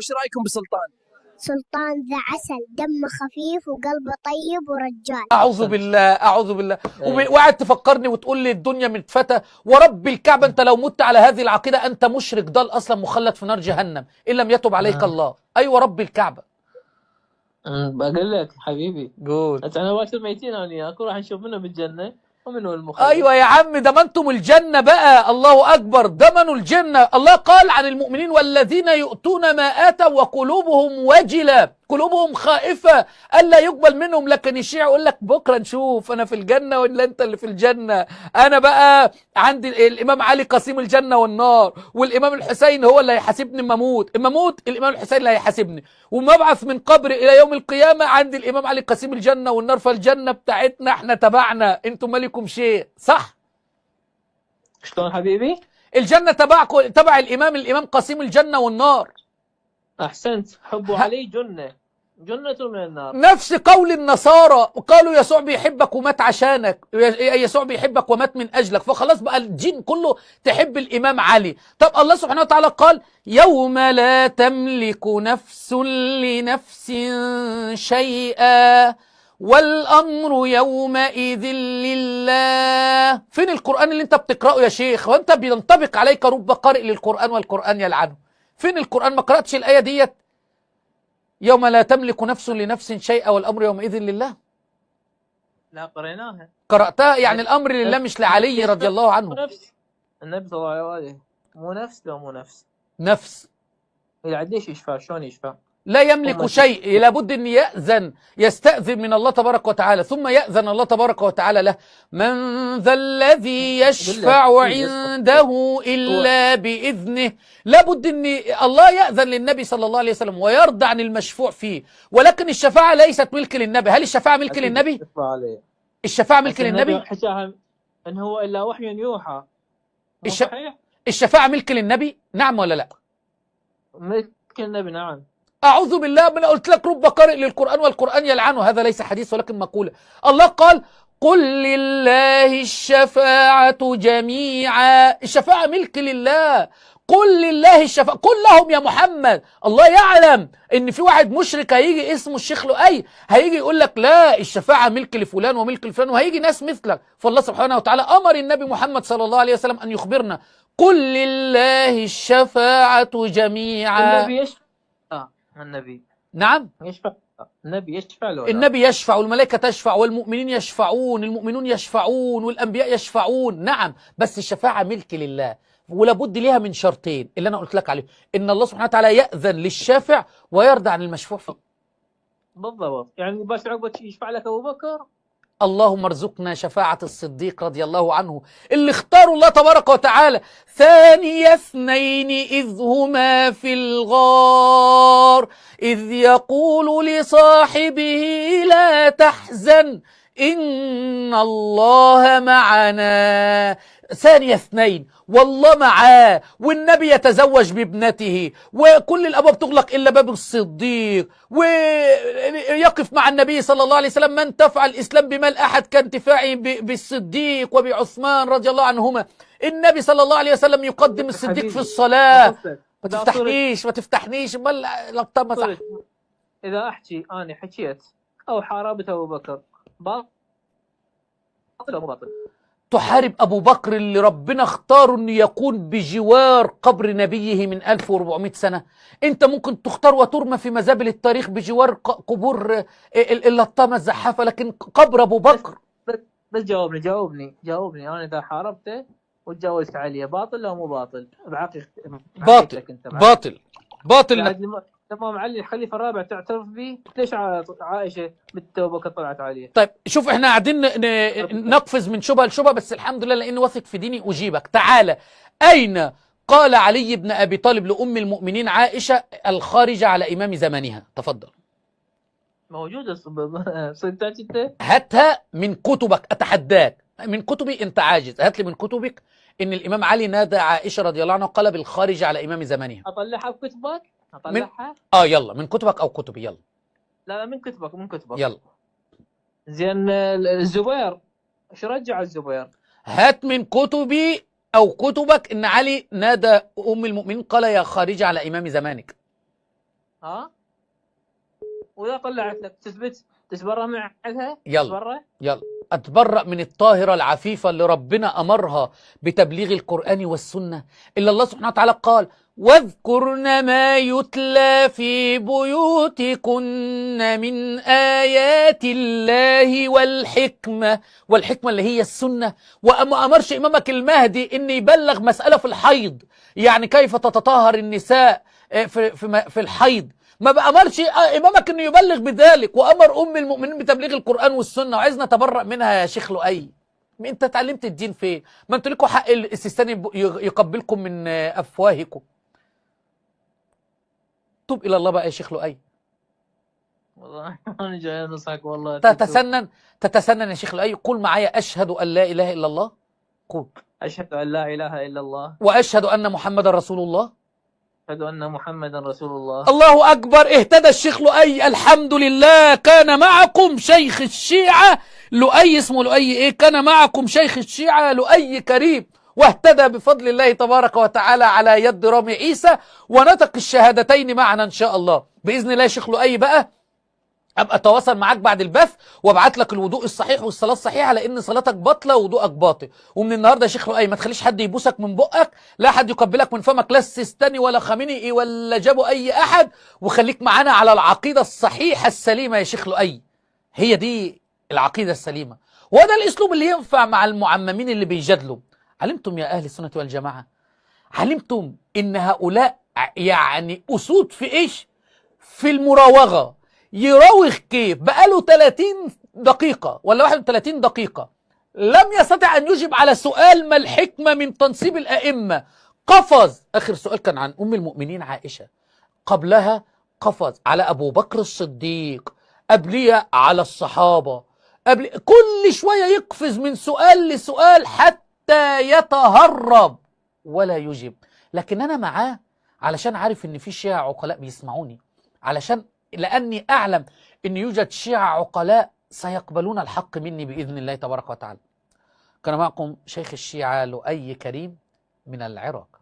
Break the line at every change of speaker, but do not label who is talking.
وش رايكم بسلطان؟
سلطان ذا عسل، دمه خفيف وقلبه طيب ورجال.
أعوذ بالله، أعوذ بالله. وقعد تفكرني وتقول لي الدنيا متفتة. ورب الكعبة أنت لو مت على هذه العقيدة أنت مشرك ضال أصلا، مخلد في نار جهنم إن لم يتب عليك الله. أيوة رب الكعبة.
بقول لك حبيبي
قول.
أنا باكر ميتين أنا وياك، وراح نشوف منه بالجنة ومنه المخلد.
أيوة يا عم، ده ما أنتم الجنة بقى. الله أكبر، ضمنوا الجنة. الله قال عن المؤمنين والذين يؤتون ما آتوا وقلوبهم وجلة، قلوبهم خائفة ألا يقبل منهم. لكن الشيعة يقول لك بكرة نشوف أنا في الجنة ولا أنت اللي في الجنة. أنا بقى عندي الإمام علي قسيم الجنة والنار، والإمام الحسين هو اللي هيحاسبني اما أموت، اما أموت الإمام الحسين اللي هيحاسبني، وما أبعث من قبري إلى يوم القيامة عندي الإمام علي قسيم الجنة والنار. فالجنة بتاعتنا احنا تبعنا، أنتم مالكم شيء. صح؟
شلون حبيبي؟
الجنة تبعكم، تبع الإمام، الإمام قسيم الجنة والنار.
أحسنت، حب علي جنة، جنة من النار.
نفس قول النصارى، قالوا يسوع بيحبك ومات عشانك، يسوع بيحبك ومات من أجلك. فخلاص بقى الدين كله تحب الإمام علي. طب الله سبحانه وتعالى قال يوم لا تملك نفس لنفس شيئا والأمر يومئذ لله. فين القرآن اللي انت بتقرأه يا شيخ؟ وانت بينطبق عليك رب قارئ للقرآن والقرآن يلعنه. فين القرآن؟ ما قرأتش الآية ديت؟ يوم لا تملك نفس لنفس شيئا والأمر يومئذ لله.
لا قريناها.
قرأتها يعني الأمر لله مش لعلي رضي الله عنه.
نفس النبي صلى الله عليه وآله مو نفس، لو مو نفس
نفس
ليش يشفع؟ شلون يشفع؟
لا يملك شيء، لابد أن يأذن، يستأذن من الله تبارك وتعالى، ثم يأذن الله تبارك وتعالى له. من ذا الذي يشفع عنده إلا بإذنه. لابد أن الله يأذن للنبي صلى الله عليه وسلم ويرضى عن المشفوع فيه. ولكن الشفاعة ليست ملك للنبي. هل الشفاعة ملك للنبي؟ الشفاعة ملك للنبي؟
إن هو إلا وحي يوحى.
الشفاعة ملك للنبي؟ نعم ولا لا؟
ملك للنبي نعم.
أعوذ بالله من قلت لك رب قارئ للقرآن والقرآن يلعنه. هذا ليس حديث ولكن مقولة. الله قال قل لله الشفاعة جميعا. الشفاعة ملك لله. قل لله الشفاعة، قل لهم يا محمد. الله يعلم ان في واحد مشرك هيجي اسمه الشيخ لؤي هيجي يقول لك لا الشفاعة ملك لفلان وملك لفلان، وهيجي ناس مثلك. فالله سبحانه وتعالى أمر النبي محمد صلى الله عليه وسلم أن يخبرنا قل لله الشفاعة جميعا.
النبي يشفع. النبي
نعم
يشفع. النبي يشفع له.
النبي يشفع والملائكة تشفع والمؤمنين يشفعون، المؤمنون يشفعون والأنبياء يشفعون. نعم، بس الشفاعة ملك لله، ولابد ليها من شرطين اللي أنا قلت لك عليه، إن الله سبحانه وتعالى يأذن للشافع ويرضى عن المشفوع فيه.
بالضبط، يعني باش عقبة يشفع لك أبو بكر.
اللهم ارزقنا شفاعة الصديق رضي الله عنه اللي اختاروا الله تبارك وتعالى. ثاني اثنين إذ هما في الغار إذ يقول لصاحبه لا تحزن إن الله معنا. ثاني اثنين، والله معاه، والنبي يتزوج بابنته، وكل الأبواب تغلق إلا باب الصديق، ويقف مع النبي صلى الله عليه وسلم من تفعل الإسلام بمال أحد كانتفاعه بالصديق وبعثمان رضي الله عنهما. النبي صلى الله عليه وسلم يقدم الصديق في الصلاة. ما تفتحنيش، ما تفتحنيش، امال لطمة صح.
إذا أحكي أنا حكيت أو حاربت أبو بكر باطل أو باطل؟
تحارب أبو بكر اللي ربنا اختاره أنه يكون بجوار قبر نبيه من 1400 سنة. أنت ممكن تختار وترمى في مزابل التاريخ بجوار قبور اللطامة الزحافة، لكن قبر أبو بكر.
بس جاوبني جاوبني جاوبني، أنا إذا حاربته وتجاوزت عليه باطل أو مو باطل؟ بعقيدتك
باطل.
أنت
باطل باطل.
تمام. علي الخليفة الرابع تعترف به؟ ليش عائشة بالتوبة طلعت عليه؟
طيب شوف، احنا قاعدين نقفز من شبهة لشبهة، بس الحمد لله لاني واثق في ديني اجيبك. تعالى، اين قال علي بن ابي طالب لام المؤمنين عائشة الخارجة على امام زمانها؟ تفضل.
موجودة صدقت انت؟
هاتها من كتبك، اتحداك. من كتبي انت عاجز، هات لي من كتبك ان الامام علي نادى عائشة رضي الله عنها وقال بالخارجة على امام زمانها.
اطلعها بكتبك؟ اطلعها؟
يلا من كتبك او كتبي، يلا.
لا لا من كتبك، من كتبك.
يلا.
زين الزبير، شو رجع الزبير؟
هات من كتبي او كتبك ان علي نادى ام المؤمنين قال يا خارجة على امام زمانك.
ها؟ وإذا طلعت لك تثبت تتبرأ من عندها؟
يلا
تتبرأ؟
يلا، أتبرأ من الطاهرة العفيفة اللي ربنا أمرها بتبليغ القرآن والسنة، إلا الله سبحانه وتعالى قال: واذكرن ما يتلى في بيوتكن من آيات الله والحكمة، والحكمة اللي هي السنة. وما أمرش إمامك المهدي إن يبلغ مسألة في الحيض، يعني كيف تتطهر النساء في الحيض، ما بأمرش إمامك إنه يبلغ بذلك، وأمر أم المؤمنين بتبليغ القرآن والسنة. وعايزنا نتبرأ منها يا شيخ لؤي. أنت اتعلمت الدين فين؟ ما أنتوا لكم حق السيستاني يقبلكم من أفواهكم. توب إلى الله بقى يا شيخ لؤي.
والله أنا جاي أنصحك والله.
تتسنن، تتسنن يا شيخ لؤي. قول معايا: أشهد أن لا إله إلا الله. قول:
أشهد أن لا إله إلا الله،
وأشهد أن محمدا رسول الله.
أشهد أن محمدا رسول الله.
الله أكبر، اهتدى الشيخ لؤي، الحمد لله. كان معكم شيخ الشيعة لؤي، اسمه لؤي إيه؟ كان معكم شيخ الشيعة لؤي كريم، واهتدى بفضل الله تبارك وتعالى على يد رامي عيسى، ونطق الشهادتين معنا إن شاء الله بإذن الله. يا شيخ لؤي بقى أبقى أتواصل معاك بعد البث وابعت لك الوضوء الصحيح والصلاة الصحيحة، لأن صلاتك باطلة ووضوءك باطل. ومن النهارده يا شيخ لؤي ما تخليش حد يبوسك من بقك، لا حد يقبلك من فمك، لا السيستاني ولا خامنئي ولا جابوا أي أحد، وخليك معانا على العقيدة الصحيحة السليمة يا شيخ لؤي. هي دي العقيدة السليمة، وده الأسلوب اللي ينفع مع المعممين اللي بيجادلوا. علمتم يا أهل السنة والجماعة، علمتم إن هؤلاء يعني أسود في إيش؟ في المراوغة. يراوغ كيف؟ بقاله 30 دقيقة ولا 31 دقيقة لم يستطع أن يجب على سؤال ما الحكمة من تنصيب الأئمة. قفز، آخر سؤال كان عن أم المؤمنين عائشة، قبلها قفز على أبو بكر الصديق، قبليها على الصحابة، قبل كل شوية يقفز من سؤال لسؤال حتى يتهرب ولا يجب. لكن أنا معاه علشان عارف إن في شيعة عقلاء بيسمعوني، علشان لأني أعلم أن يوجد شيعة عقلاء سيقبلون الحق مني بإذن الله تبارك وتعالى. كان معكم شيخ الشيعة لؤي كريم من العراق.